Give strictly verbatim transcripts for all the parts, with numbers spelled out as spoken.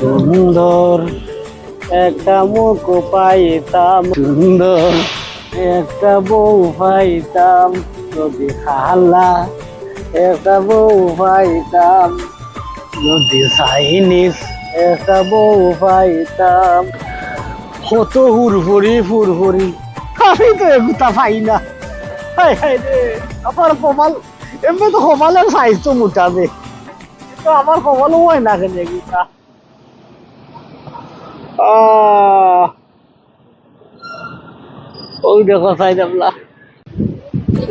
সুন্দর একটা মুখ পাইতাম, সুন্দর একটা বউ পাইতাম, যদি কালা একটা বউ পাইতাম, যদি চাইনিজ একটা বউ পাইতাম। কত হুরহুরি ফুরহুরি, আমি তো এগুতা পাই না। হায় হায় রে, আমার কপাল, এমনি তো কপালের সাইজ তো মোটা বে, তো আমার কপালও হয় না কেন এগুতা। আহ, ওই দেখো সাইড আমলা।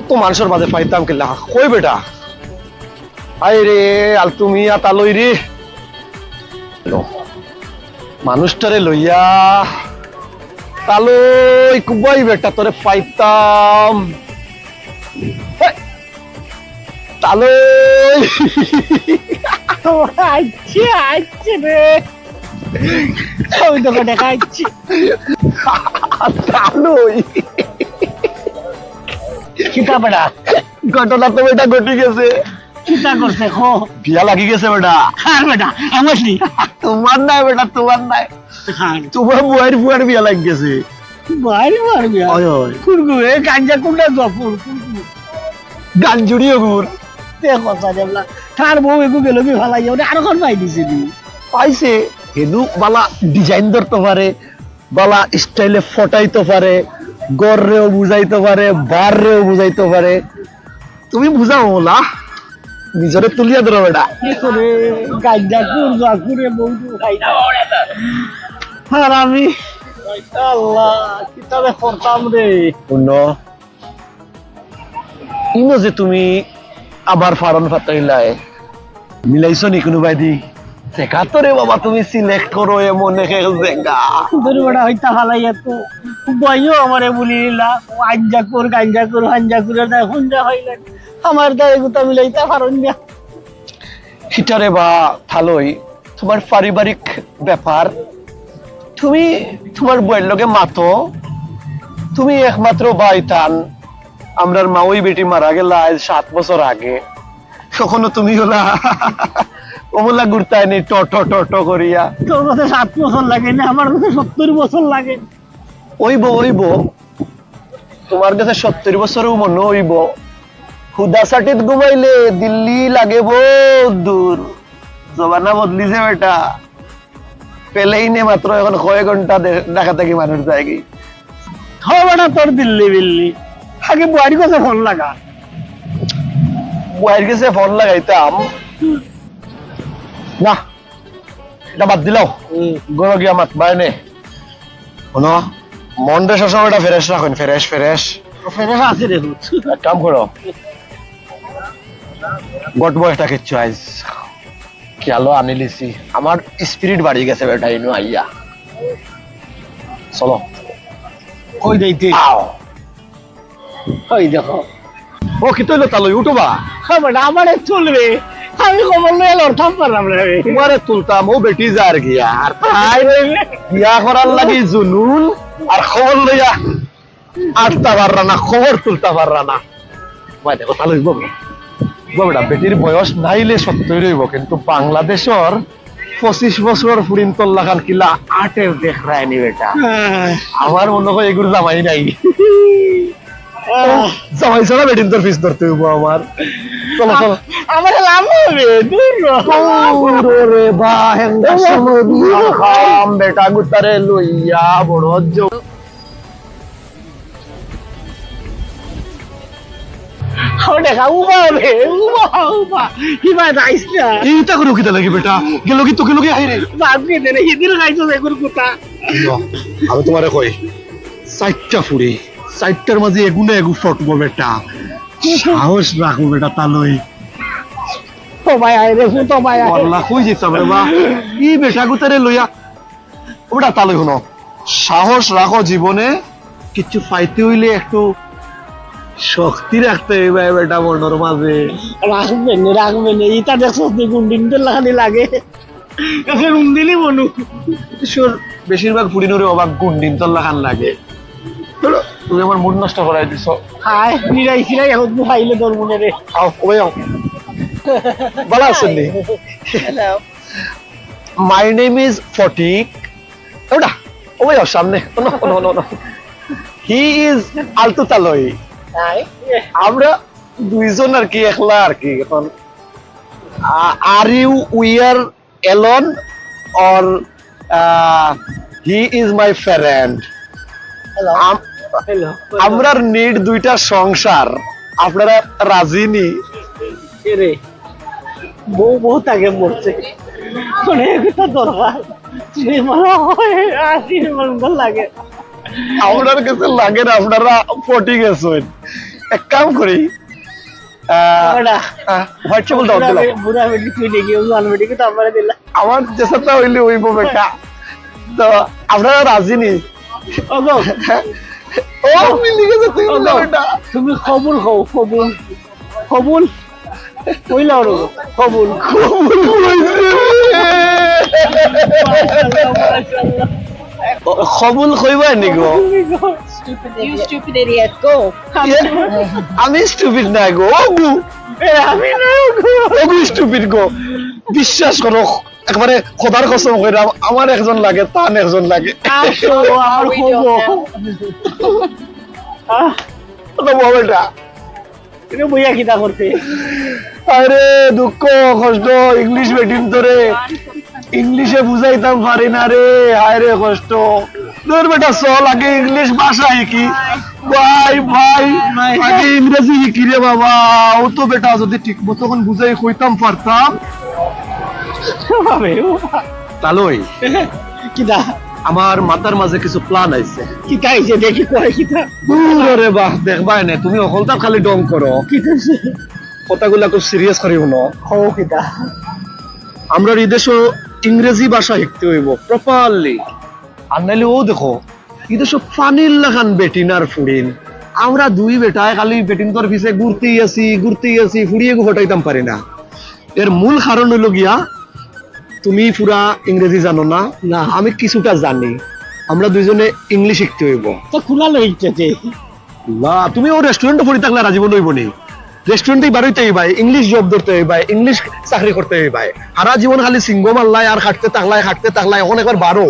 তো মানষর মাঝে পাইতাম কিলা? কই বেটা? আয় রে, আলতু মিয়া তালই রে। মানুষটারে লইয়া তালই কুবাই বেটা, তোরে পাইতাম। হে, তালই। আইছে, আইছে রে। ওই দেখো, দেখা যাচ্ছে। তালই। কিতা বেটা? ঘটনা তো বেটা ঘটি গেছে। কিতা করছে, কো? বিয়া লাগি গেছে বেটা। আর বেটা, আমার নি। তোমার নাই বেটা, তোমার নাই। হ্যাঁ। তোমার বুয়াইর ফুয়ার বিয়া লাগি গেছে। বাইরে মারবি আর। ওই, ওই। কুরকুরে, গাঞ্জা কুন্ডা জপুর, কুরকুরে। গাঞ্জুড়ি ওগুর। দেখো, সাজে বলা, তার বউ এগু গেল কি ফালাই, ওটা আরো কোন পাই দিছে নি? পাইছে, হেনু বালা ডিজাইন ধরতে পারে, বালা স্টাইলে ফটাইতে পারে, গররেও বুঝাইতে পারে, বাররেও বুঝাইতে পারে। তুমি বুঝাও ওলা, নিজরে তুলিয়া ধরো বেটা। কি করে গাঞ্জা কুর, জপুরে বউ তো খাই না। আর আমি, আল্লাহ, কিতাবে করতাম রে। হুনো, ইনো যে তুমি আবার ফারন ফাতাইলায়, মিলাইছো নি কুনুবায়দি? দেখা তো রে বাবা, তুমি সিলেক্ট করো এমন এক এক জায়গা। ধরে বেটা হইতা ফালাইয়া তো বইও আমারে বলি নিলা, ও আঞ্জা কর, গাঞ্জা কর, হাঞ্জা করে দেয়, হুঞ্জা হইলে আমার দায় গুতা মিলাইতা ফারন না। হিটারে বা থালই, তোমার পারিবারিক ব্যাপার, তুমি তোমার বউয়ের লগে মাতো, তুমি একমাত্র বাইতান, আমরার মাউই বেটি মারা গেলা আজ সাত বছর আগে, তখনও তুমি ওলা অমলা ঘুরতায় নি ট ট ট ট করিয়া। তোর কাছে সাত বছর লাগে না, আমার কাছে সত্তর বছর লাগে। ওইব, ওইব, তোমার কাছে সত্তর বছরও মনে হইব। হুদা সাটিত ঘুমাইলে দিল্লি লাগে বহুত দূর। জমানা বদলিছে বেটা। প্লেনে মাত্র এখন কয় ঘন্টা দে-, ঢাকা থাকি মানুষ যায়গি। হ বেটা, তোর দিল্লি বিল্লি। আগে বুয়াইর কাছে ফোন লাগা। বুয়াইর কাছে ফোন লাগাইতাম। না, এটা বাদ দিলাও। হুম। ঘরো গিয়া মাত বাইনে। হুনো, মনরে সবসময় এটা fresh Rakhine, fresh, fresh. Fresh আছে রে, হুত। এক কাম করো, গটবো একটা কিচ্ছু আইজ। খেয়ালও আনিলিছি। আমার স্পিরিট বাড়ি গেছে বেটা, ইনো আইয়া। চলো। কই যাইতে? আও। ওই দেখো। ও, কিতা অইলো তালই, উঠো বা। হ্যাঁ বেটা, আমারে তুলবে। আমি কমর লইয়া লড়তাম পারলাম না রে। তোমারে তুলতাম, ও বেটি যার গিয়া। আর তাই বিয়া করার লাগি জুনুন, আর কমর লইয়া আটতা পাররা না, কমর তুলতা পাররা না। ভাই দেখো, তালই বউ। বউ বেটা, বেটির বয়স নাইলে সত্তর অইব, কিন্তু বাংলাদেশর পঁচিশ বছরর ফুরিন্তর লাখান কিলা আটের দেখরায় নি বেটা। হ্যাঁ। আমার মনে হয় এগুর জামাই নাই। আহ। জামাই ছাড়া বেটিন্তর পিছ ধরতে অইব আমার। চলো, চলো। আমার লাভ হবে, দূর র। দূর রে বা, হেঙ্গা সময় দিয়া খাম বেটা গুতারে লইয়া বড় জ- ও দেখা, উবা রে, উবা, উবা। কিবা যাইস না। এইটা করে কিতা লাগে বেটা? গেল কি তোকে লগে হাই রে? বাদ দিয়ে দে রে, হিদির খাইছো যে গুরু কুতা। ল, আমি তোমারে কই, চাইরটা ফুড়ি, চাইরটার মাঝে এগু না এগু ফটবো বেটা। সাহস রাখো বেটা, তালই। তো ভাই আয় রে, তো ভাই আয়। আল্লাহ, কই যেতাম রে বা? ই বেটা গুতারে লইয়া ওটা তালই হুনো, সাহস রাখো জীবনে, কিছু পাইতে অইলে একটু শক্তি রাখতে অইবে বেটা মনর মাঝে। রাখবে নে, রাখবে নে, ইটা দেখছস নি গুন্ডিন্তর লাখানি লাগে। এখন উন্দিনি মনু। ঈশ্বর, বেশিরভাগ ফুড়িনরে অবাক গুন্ডিন্তর লাখান লাগে। ধরো, তুমি আমার মুড নষ্ট করাই দিছো। হায়, নিরাই সিরাই এখন তো পাইলে তোর মনে রে। আও, ওই আও। ভালা আছইন নি? Hello. My name is Fatik. ওটা, ও ভাই, ওর সামনে। No, no, no, no। He is আলতু তালই। আমরা দুইজন আর কি, একলা আর কি এখন। Are you we are alone or he is my friend? আম- আমরার নিট দুইটা সংসার, আপনারা রাজি নি? এরে, বউ বহুত আগে মরছে, মানে একটা দরকার। তুই মনে হয় আর কি বলবো লাগে। আপনার কাছে লাগে না, আপনারা পটি গেছেন। এক কাম করি, আহ, ওটা। আহ, WhatsApp-এ দাও, দিলাও। বুড়া বেটি তুই দেখি, ও জান বেটি তো আমার দিলা। আমার যেটা হইলে হইব বেটা। তো আপনারা রাজি নি? ওগো। ও মিলি গেছে, তুই ওগো, মিলি বেটা। তুমি কবুল কও, কবুল। কবুল। কইলা ওর কবুল। কবুল কইছে। ও, কবুল কইবা নি গো? You stupid idiot, go. ইয়ে, আমি স্টুপিড না গো, ওগু। এ, আমি না গো। ওগু স্টুপিড গো। বিশ্বাস করো, একবারে খোদার কসম কইরাম, আমার একজন লাগে, তান একজন লাগে। আসো, আমার হবো। আহ, ওটা বল এটা। এটা বইয়া কিতা করতে? আরে দুঃখ, কষ্ট, ইংলিশ বেটিন তোরে, ইংলিশে বুঝাইতাম পারি না রে, হায় রে কষ্ট। তোর বেটা চল আগে ইংলিশ ভাষা শিখি। ভাই, ভাই, আগে ইংরেজি শিখি রে বাবা। ও তো বেটা যদি ঠিক মতো এখন বুঝাই কইতাম পারতাম। বাবা রে, ও বাবা। তালই। কিতা? আমার মাথার মাঝে কিছু প্ল্যান আইছে। কিতা আইছে দেখি কয় কিতা? দূর রে বাহ, দেখবায় না, তুমি হকলতা খালি ঢং করো। কিতা আইছে? কথাগুলা খুব সিরিয়াস করি হুনো। হো কিতা? আমরার ই দেশো ইংরেজি ভাষা শিখতে হইব প্রপারলি, আর নাইলে ও দেখো, ই দেশো পানির লাখান বেটিন আর ফুড়িন। আমরা দুই বেটায় খালি বেটিনতর পিছে ঘুরতেই আছি, ঘুরতেই আছি, ফুড়ি এগু হটাইতাম পারি না। এর মূল কারণ হইল গিয়া, তুমি পুরা ইংরেজি জানো না, না। আমি কিছুটা জানি। আমরা দুইজনে ইংলিশ শিখতে হইব। তো খুলা লইছে যে। না, তুমি ও রেস্টুরেন্টে পড়ি থাকলে সারা জীবন হইব নি। রেস্টুরেন্টে বারইতে হইবায়, ইংলিশ জব ধরতে হইবায়, ইংলিশ চাকরি করতে হইবায়। সারা জীবন খালি সিঙ্গো মারলায় আর খাটতে থাকলায়, খাটতে থাকলায়। এখন একবার বারো।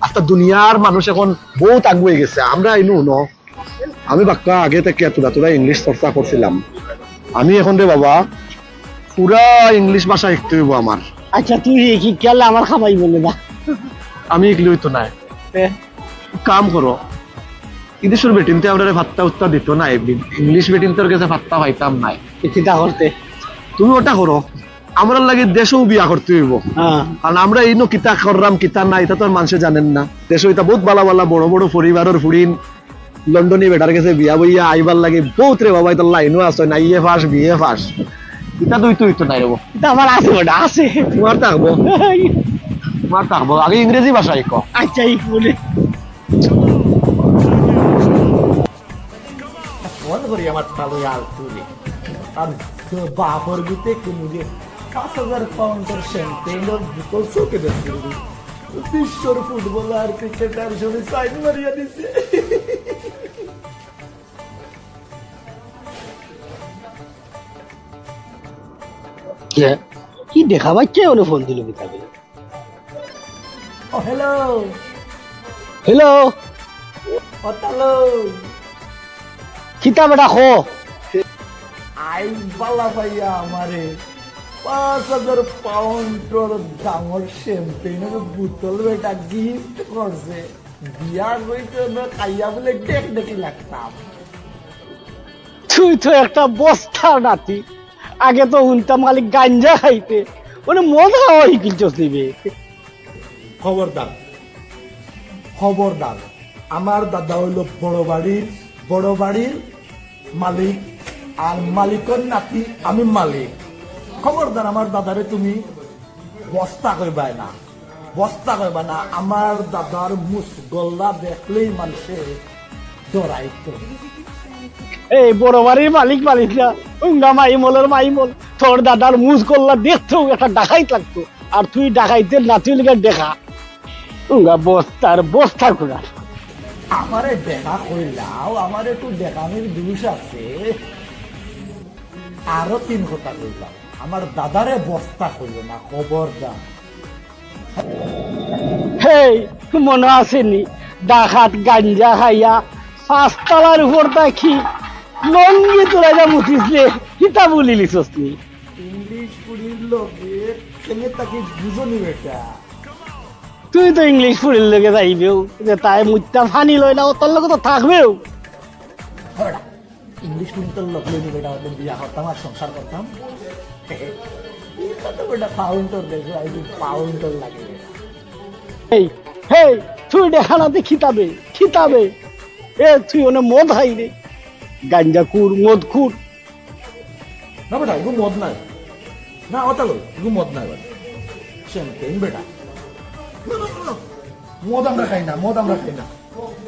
আস্তা দুনিয়ার মানুষ এখন বহুত আগুয়ে গেছে। আমরা ইনু ন আমি বাক্কা আগে থেকে থুড়া থুড়া ইংলিশ চর্চা করছিলাম। আমি এখন রে বাবা, পুরা ইংলিশ ভাষা শিখতে হইব আমার। আচ্ছা, তুই কি খেয়াল আমার খামাই বলে না? আমি ইগলি হইতো না। এ? কাম করো, ই দেশর বেটিনতে আমরা ফাত্তা উত্তা দিত না, ইংলিশ বেটিনতর গেছে ফাত্তা পাইতাম নাই। এ কিতা করতে? তুমি ওটা করো, আমরার লাগি দেশেও বিয়া করতে হইব। হ্যাঁ। কারণ আমরা ইনো কিতা কররাম, কিতা না, ইতা তো আর মানষে জানেন না। দেশো ইতা বহুত বালা বালা বড় বড় পরিবারর ফুড়িন লন্ডনি বেটার গেছে বিয়া বইয়া আইবার লাগি বহুত রে বাবা, ইতার লাইনও আছে না, ইএ পাস, বিএ পাস। ইতা দুই তুই তো নাই রে বাবা। ইতা আমার আছে বেটা, আছে। তোমার থাকবো। তোমার থাকবো। আগে ইংরেজি ভাষা শিখো। আচ্ছা, এই বলে। ফোন করি আমার তালই আলতুরে। আর বাপর বিতে কুমুরে পাঁচ হাজার পাউন্ডর শ্যাম্পেইনর বোতল চোখে দেখছিল। বিশ্বর ফুটবলার, ক্রিকেটার সবে সাইন মারিয়া দিছে। কে? কি দেখা বাচ্চা ওনে ফোন দিল বিকালে? ও, হ্যালো। হ্যালো। ও, তালই। কিতা বেটা, কও। আই বালা ভাইয়া আমারে পাঁচ হাজার পাউন্ডর দামর শ্যাম্পেইনর বোতল বেটা গিফট করছে। বিয়া হইতে না খাইয়া বলে ডেক ডেকি লাগতাম। তুই তো একটা বস্তার নাতি। আগে তো হুনতাম খালি গাঞ্জা খাইতে, মানে মদ খাওয়া শিখিলছস নি বে? খবরদার, খবরদার, আমার দাদা হইল বড় বাড়ির, বড় বাড়ির মালিক, আর মালিকর নাতি আমি মালিক। খবরদার, আমার দাদারে তুমি বস্তা কইবায় না, বস্তা কইবা না। আমার দাদার মুসগল্লা দেখলেই মানষে ডরাইতো। এই বড় বাড়ির মালিক মালিক না, উঙ্গা মাইমলর মাইমল। তোর দাদার মুসগল্লা দেখতেও একটা ডাকাইত লাগতো, আর তুই ডাকাইতের নাতি লিগে দেখা। উঙ্গা বস্তার বস্তা খুলা। আমারে দেখা কইলাও, আমার একটু দেখানির দুষ আছে। আরো তিন কথা কইলাম, আমার দাদারে বস্তা কইও না, খবরদার। এই, মনো আছে নি, ডাকাত গাঞ্জা খাইয়া পাঁচতলার উপর থাকি লঙ্গি তুলাইয়া মুতিছিলে, কিতা ভুলিলিছস নি? ইংলিশ ফুড়ির লগে কেনে থাকি বুঝো নি বেটা? তুই তো ইংলিশ ফুড়ির লগে যাইবেউ, যেতায় মুততা পানি লয় না, অতার লগে তো থাকবেউ। ইংলিশ ফুড়ির লগে নি বেটা, অইলে বিয়া করতাম আর সংসার করতাম। ইটা তো বেটা পাউন্ডর দেশ, আইজ পাউন্ডর লাগে। এই, হেই, তুই দেখানাতে খিতাবে, খিতাবে। এ, তুই অনে মদ খাইরে, গাঞ্জাখুর, মদখুর। না বেটা, ইগু মদ নায়। না, অতা লই, ইগু মদ নায় বেটা। শ্যাম্পেন বেটা। না, না, না, না। মদ আমরা খাই না, মদ আমরা খাই না।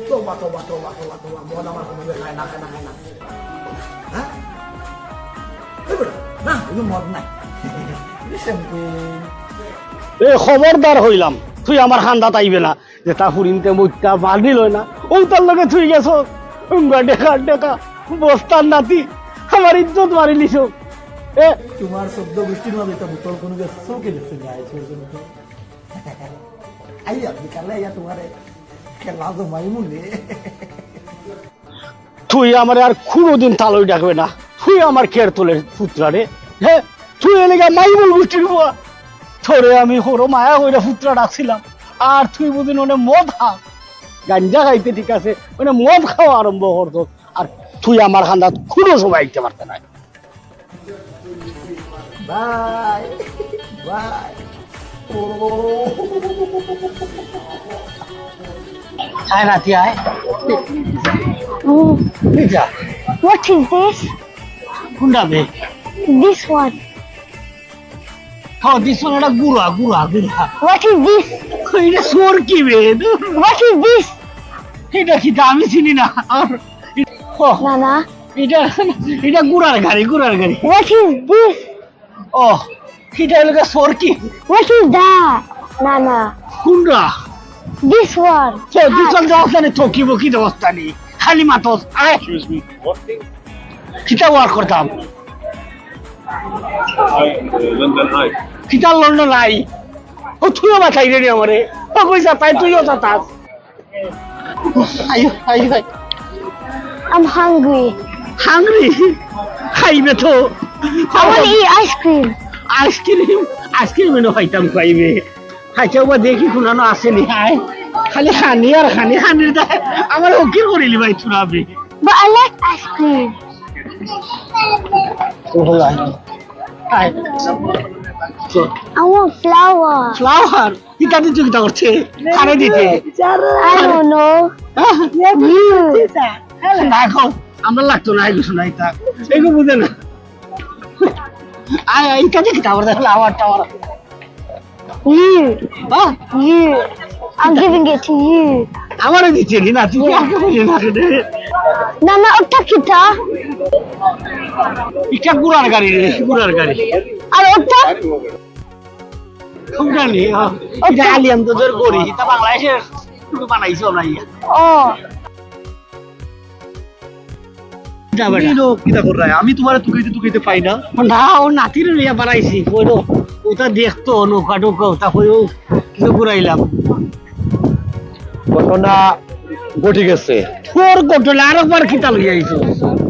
তওবা, তওবা, তওবা, তওবা, তওবা। মদ আমার কোনো খায় না, খায় না, খায় না। হ্যাঁ? এই বেটা, না, ইগু মদ নায়। ইগু শ্যাম্পেন। এ, খবরদার কইলাম, তুই আমার কান্দাত আইবে না। যেতা ফুড়িন্তে মুততা পানি লয় না, অতার লগে তুই গেছস। উঙ্গা ডেকা, ডেকা, বস্তার নাতি, আমার ইজ্জত মারিলিছস। এ, তোমার চৌদ্দ গুষ্টির মাঝে ইটা বুতল কুনু গেছে, চৌকে দেখছে না, আইজ পর্যন্ত। আইয়া, বিকালে আইয়া তোমারে খেলা জমাইমু নে। তুই আমারে আর কুনুদিন তালই ডাকবে না। তুই আমার কের তলের পুত্রা রে। হে, তুই এলাকা মাইমুল গুষ্টির ফুয়া। তোরে আমি হরো মায়া কইরা পুত্রা ডাকছিলাম। আর তুই বুঝি অনে মদ খা। গাঞ্জা খাইতে ঠিক আছে, অনে মদ খাওয়া আরম্ভ করছস। আর তুই আমার কান্দাত কুনু সময় আইতে পারতে নায়। Bye, bye. আয় নাতি, আয়। What is this? কুনটা বে? This one. হ্যাঁ, this one, ইটা গুড়া, গুড়া, গুড়া। What is this? ইটা সরকি বে? What is this? ইটা কিতা আমি চিনি না। আর, ও, না, না। ইটা, ইটা গুড়ার গাড়ি, গুড়ার গাড়ি। What is this? ও, ইটা অইলো গিয়া সরকি। What is that? না, না। কুনটা? This one. তো, this one দেওয়াস না নি, থকি বকি দেওয়াস না নি। খালি মাতস, আয়। Excuse me, what thing? কিতা work করতাম? Eye, uh, London Eye. কিতা London Eye? ও, তুইও বাতাইরে নি আমারে। ও, কই যাতায়, তুইও যাতাস। আইও, আইও, আইও। I'm hungry. Hungry? খাইবে তো। I want to eat ice cream. Ice cream? Ice cream এনো খাইতাম খাইবে। খাইতে ওবা দেখি কুনানো আছে নি, আয়। খালি খানি আর খানি, খানির দায় আমার ফকির করিলি ভাই তুরাবে। But I like ice cream. আয়। I want flower. Flower? ইটা দি কিতা করছে? কারে দিতে? I don't know. হ্যাঁ? You. না গো, আমরা লাগতো না, এগু শোনা ইতা। এগু বুঝে না। আয়, আয়, ইটা দি কিতা করছে? Flower tower. You. হ্যাঁ? You. I'm giving it to you. আমারে দিতে কি না? তুই আমারে দিতে না রে। না, না, ওটা কিতা? ইটা গুড়ার গাড়ি রে, গুড়ার গাড়ি। আর ওটা? ওটা নি, হ্যাঁ। ওটা? ইটা আলিয়ান তো জোর করি, ইটা বাংলাদেশর বানাইছো আমরা ইয়া। ও। যা বেটা। তুমি লো, কিতা কররায়? আমি তোমারে তুকাইতে তুকাইতে পাই না। না, ও নাতিরে লইয়া বানাইছি। কইলো, ওটা দেখতো, নৌকা টৌকা, ওটা কইও, কিছু ঘুরাইলাম। ঘটনা ঘটি গেছে। তোর ঘটনা আরেকবার কিতা লইয়া আইছো?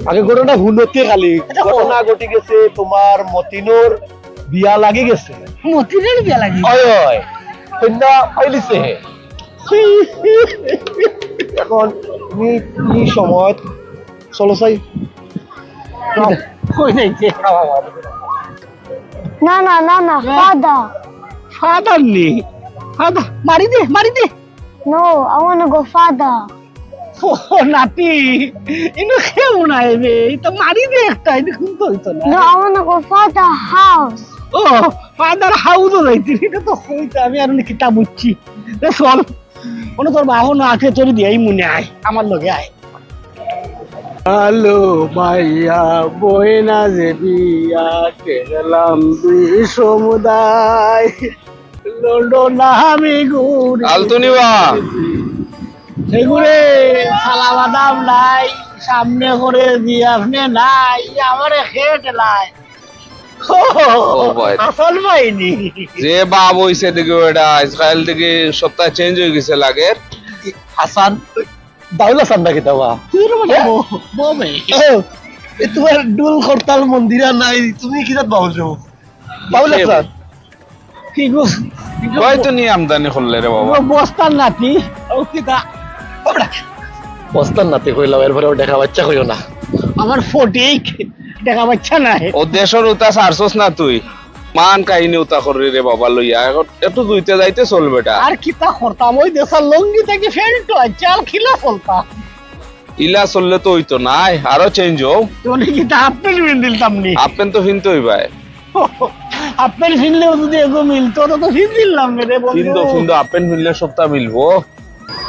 আগে ঘটনা হুনতে খালি। আচ্ছা, ঘটনা ঘটি গেছে, তোমার মতিনর বিয়া লাগি গেছে। মতিনর বিয়া লাগি? অয়, অয়। কইন্যা পাইলিছে হে। এখন তুমি কি সময় চলো চাই। কই যাইছে? না, না, না, না, হ্যাঁ? Father. Father নি? Father, মারি দে, মারি দে। No, I wanna go father. ও, নাতি, ইনো কেউ নাই বে, ইতা মারি দে একটা, ইনো কিন্তু হইতো না। No, I wanna go father house. ও, father house-ও যাইতে, ইটা তো হইতো, আমি আর কিতা বুঝছি। এ চল, মনে তোর বাহন আখে তোর দিয়াই মনে আয়, আমার লগে আয়। হ্যালো মাইয়া, বইনা যে বিয়া, গেলাম দুই সমুদায়। লন্ডন আমি ঘুরি। আলতুনি বা। সেগুরে, সালা বাদাম নাই, সামনে করে দি আপনি নাই, আমারে খেয়ে লাই। ও ভাই। হাসান ভাই নি? যে বাপ অইছে দেখি ওটা, আজকাল দেখি সবটা চেঞ্জ অই গেছে লাগে। হাসান, দাউল হাসান নাকি দাবা? তুই রে বেটা, হ্যাঁ? বউ, বউ বে। ও, এ তোমার ডুল করতাল মন্দিরা নাই, তুমি কি জাত বাউল যাও? বাউল হাসান। কি গো? কই তো নি আমদানি করলে রে বাবা? ও বস্তার নাতি। ও কিতা? ও বেটা, বস্তার নাতি কইলাম, এরপরে ও দেখা বাচ্চা কইও না। আমার ফটিক, দেখা বাচ্চা নাই। ও দেশর উতা সারছস না তুই। মান কাহিনী উতা করলি রে বাবা লইয়া। এখন একটু দুইতে যাইতে চল বেটা। আর কিতা করতাম? ওই দেশর লুঙ্গি থাকি ফেলতো, আর চাল খিলা চলতা। ইলা চললে তো অইতো নায়, আরো চেঞ্জ হও। তো নাকি তা হাফ প্যান্ট ফিন দিলতাম নি? হাফ প্যান্ট তো ফিনতে অইবায়। হাফ প্যান্ট ফিনলেও যদি এগো মিলতো, তো, তো ফিন দিলাম রে বন্ধু। ফিন্দো, ফিন্দো, হাফ প্যান্ট ফিনলে সবটা মিলবো।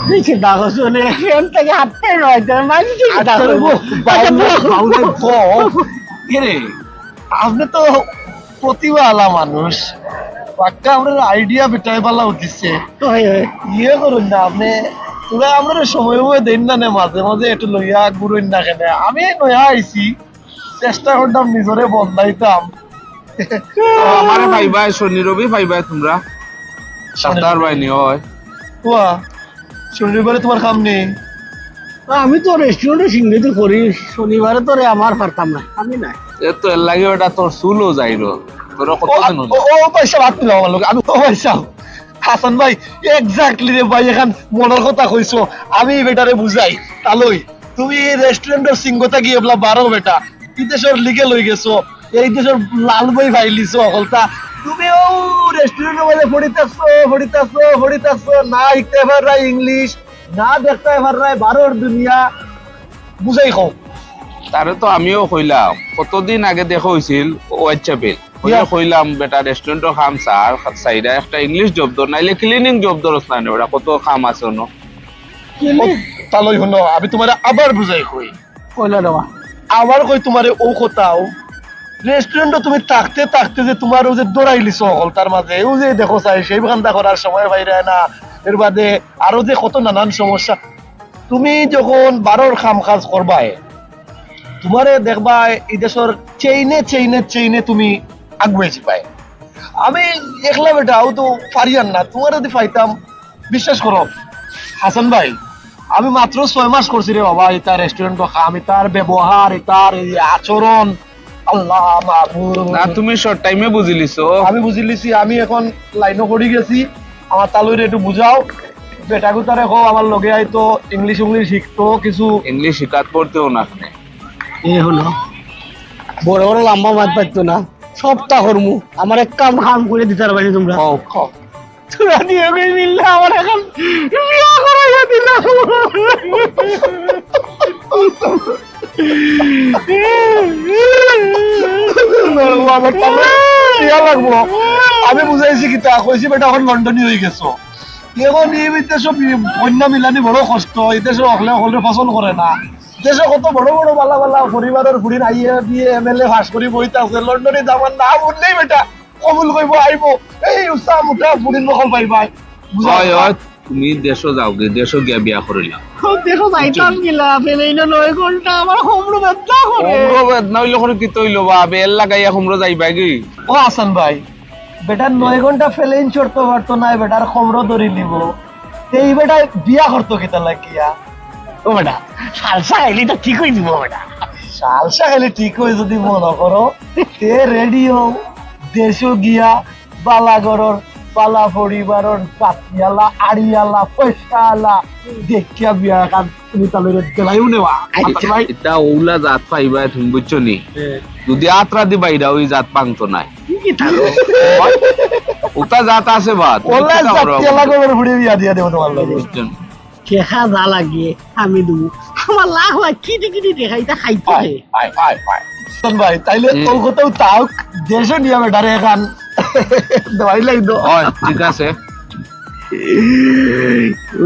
তুই চিন্তা করছো নে, প্যান্ট থাকি হাফ প্যান্ট অইতে, মানে তুই চিন্তা আচ্ছা রে করবো। বউ, বাউল, আচ্ছা, বউ। বাউল রে বউ। কে রে? আপনি তো প্রতিভা আলা মানুষ, পাক্কা আপনার আইডিয়া বেটায় বালা উঠিছে। হয়, হয়। ইয়ে করুন না আপনি, তোরা আপনার সময় সময় দেন না নে, মাঝে মাঝে একটু লইয়া ঘুরুন না কেনে। আমি নয়া আইছি, চেষ্টা করতাম নিজরে বদলাইতাম। তো আমারে পাইবায়, শনি রবি পাইবায় তোমরা। শনি ডাক্তার রবি। ভাই নি হয়। ওয়া, শনি রবিবারে তোমার কাম নেই? আমি তো রেস্টুরেন্টে সিংগেতি করি, শনিবারে তো রে আমার পারতাম না, আমি নাই। এ তো এর লাগি ওটা তোর চুলও যাইরো। তোর কত ও, দিন হলো? ও, ও ভাই সাহেব, আপনি আমার লগে, আমি, ও ভাই সাহেব, হাসান ভাই, exactly রে ভাই, এখন মনের কথা কইছো। আমি এই বেটারে বুঝাই, তালই, তুমি এই রেস্টুরেন্টর সিংগতা গিয়ে বলা বারো বেটা, বিদেশর লিগে লই গেছো, এই দেশর লাল বই ফাইলিছো হকলতা। তুমি ও রেস্টুরেন্টর মধ্যে পড়ি থাকছো, পড়ি থাকছো, পড়ি থাকছো, না শিখতে পাররায় ইংলিশ, না দেখতে পাররায় বারোর দুনিয়া, বুঝাই কও। তারে তো আমিও কইলাম, কতদিন আগে দেখা হইছিল WhatsApp-এ। ওই যে ইয়া। কইলাম, "বেটা, রেস্টুরেন্টর কাম সার, সাইডা একটা ইংলিশ জব ধর, নাইলে ক্লিনিং জব ধরস না নে, ওটা কত কাম আছে অনো।" ও, তালই হুনো, আমি তোমারে আবার বুঝাই কই। কইলা দেওয়া। আবার কই তোমারে ও কথাও, রেস্টুরেন্টও তুমি থাকতে থাকতে যে তোমার ও যে দৌড়াইলিছো হকলতার মাঝে, ও যে দেখো চাই, সেই কান্দা করার সময় পাইরায় না, এর বাদে আরো যে কত নানান সমস্যা। তুমি যখন বারোর কাম কাজ করবায়, তোমারে দেখবায় এই দেশর চেইনে, চেইনে, চেইনে তুমি আগুয়ে যিবায়। আমি একলা বেটা, ও তো পারিয়ার না, তোমারে যদি পাইতাম, বিশ্বাস করো হাসান ভাই, আমি মাত্র ছয় মাস করছি রে বাবা, ইতা রেস্টুরেন্টও কাম, ইতার ব্যবহার, ইতার এই আচরণ, আল্লাহ মাবুদ। না, তুমি শর্ট টাইমে বুঝিলিছো। আমি বুঝিলিছি, আমি এখন লাইনও করি গেছি, আমার তালইরে একটু বুঝাও, বেটাগুতারে কও আমার লগে আইতো, ইংলিশ উংলিশ শিখতো কিছু। ইংলিশ শিখাত পড়তেও না এখানে। এ হলো, বড় বড় লম্বা মাত পারতো না, সবটা করমু, আমার এক কাম কাম করে দিতে পারবে তোমরা। কও, কও। তোরা দিয়ে কই মিললে আমার এখন বিয়া করাইয়া দিলাম। আমার তাহলে বিয়া লাগবো। আমি বুঝাইছি কিতা, কইছি, "বেটা, এখন লন্ডনি হয়ে গেছো।" এখন এই বিদেশে বি-, কন্যা মিলানি বড় কষ্ট, এই দেশে অকলে অকলে পছন্দ করে না। দেশে কত বড় বড় বালা বালা পরিবারের ফুড়িন আইয়ে বিয়ে এমএলএ পাস করি বইতে আছে, লন্ডনি দামান না উঠলেই বেটা কবুল কইবো, আইবো, এই উষা মুঠা ফুড়িন মকল পাইবায়। বুঝা হয়, গেল? হয়, তুমি দেশো যাওগি, দেশো গিয়া বিয়া করিলাও। ও, দেশো যাইতাম গিলা, প্লেইনো নয় ঘন্টা, আমার কোমরো বেদনা করে। কোমরো বেদনা অইলে করে কিতা অইলো বা, বেল লাগাইয়া কোমরো যাইবাগি? ও হাসান ভাই, বেটার নয় ঘন্টা প্লেইন চড়তো পারতো নায়, বেটার কোমরো ধরি নিবো। তে ই বেটায় বিয়া করতো কিতা লাগিয়া? ও বেটা, সালসা খাইলে তো ঠিক অই যিবো বেটা। সালসা খাইলে ঠিক অই যদি মনো করো, তে রেডি হও, দেশো গিয়া বালা ঘরর, বালা পরিবারর, জাতিআলা, আড়িআলা, পয়সাআলা, দেখিয়া বিয়া খান তুমি তালইরে দিলাইও নেওয়া। আচ্ছা। ভাই। ইতা অউলা জাত পাইবায় তুমি, বুঝছো নি? হ্যাঁ। যদি আত্রা দি বাইরা ওই জাত পাংতো নায়। কি কি থাকো? ওটা জাত আছে বাদ। ওলা কিতা করো? জাতিআলা ঘরর ফুড়ি বিয়া দিয়া দেবো তোমার লগে। বুঝছো নি? দেখা যা লাগে, আমি দেবো। আমার লাখ লাখ কিটি কিটি দেখা, ইতা খাইতো আয়, হে। আয়, আয়, আয়। শোন ভাই, তাইলে হুম। কলকাতাও তাও দেশো নিয়া বেটারে এখান দেওয়াই লাগতো। হয়, ঠিক আছে।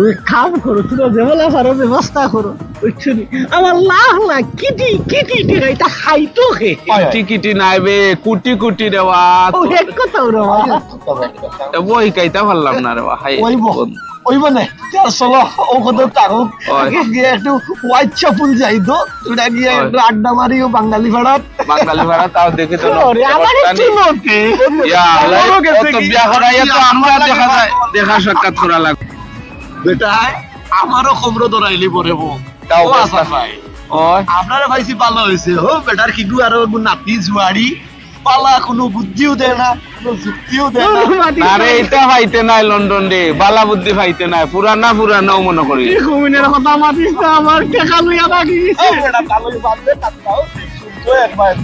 ওই কাম করো, তোরা যেবেলা পারো ব্যবস্থা করো, বুঝছো নি? আমার লাখ লাখ কিটি কিটি টেকা, ইতা খাইতো হে। হয়, হয়। কিটি কিটি নাই বে, কুটি কুটি রে বা। ও, এক কথাও রে বা। এ বই কাইতা পারলাম না রে বা, হাই। ওই বই। অইবো না। আর চলো, ও কত থাকুক। ওই। আগে গিয়া একটু Whitechapel যাই তো, ওটা গিয়া ওই। একটু আড্ডা মারি ও বাঙালি পাড়াত। বাঙালি পাড়া তাও দেখি তো। ওরে, আমার একটু নতে। ইয়া, আল্লাহ, আমারও গেছে ও তো কি? বিয়া করাইয়া তো আমরা দেখা যায়, দেখা সাক্ষাৎ করা লাগবে। বেটা, আমারও কমরো ধরাইলি পরে বউ। তাও ও অবস্থা। আসাদ ভাই। ওই। আপনারে পাইছি ভালা অইছে। ও বেটার কিগু আরো এগু নাতি জুয়াড়ি। বালা কুনু বুদ্ধিও দেয় না, কুনু যুক্তিও দেয় না। আরে, ইটা পাইতে নায় লন্ডন রে, বালা বুদ্ধি পাইতে নায়, পুরানা পুরানাও মনো করি। এই কমিনের কথা মাতিস না, আমার টেকা লইয়া বাকি গেছে। এই বেটা, ভালোই বাদ দে, তার তাও শুনতো একবার।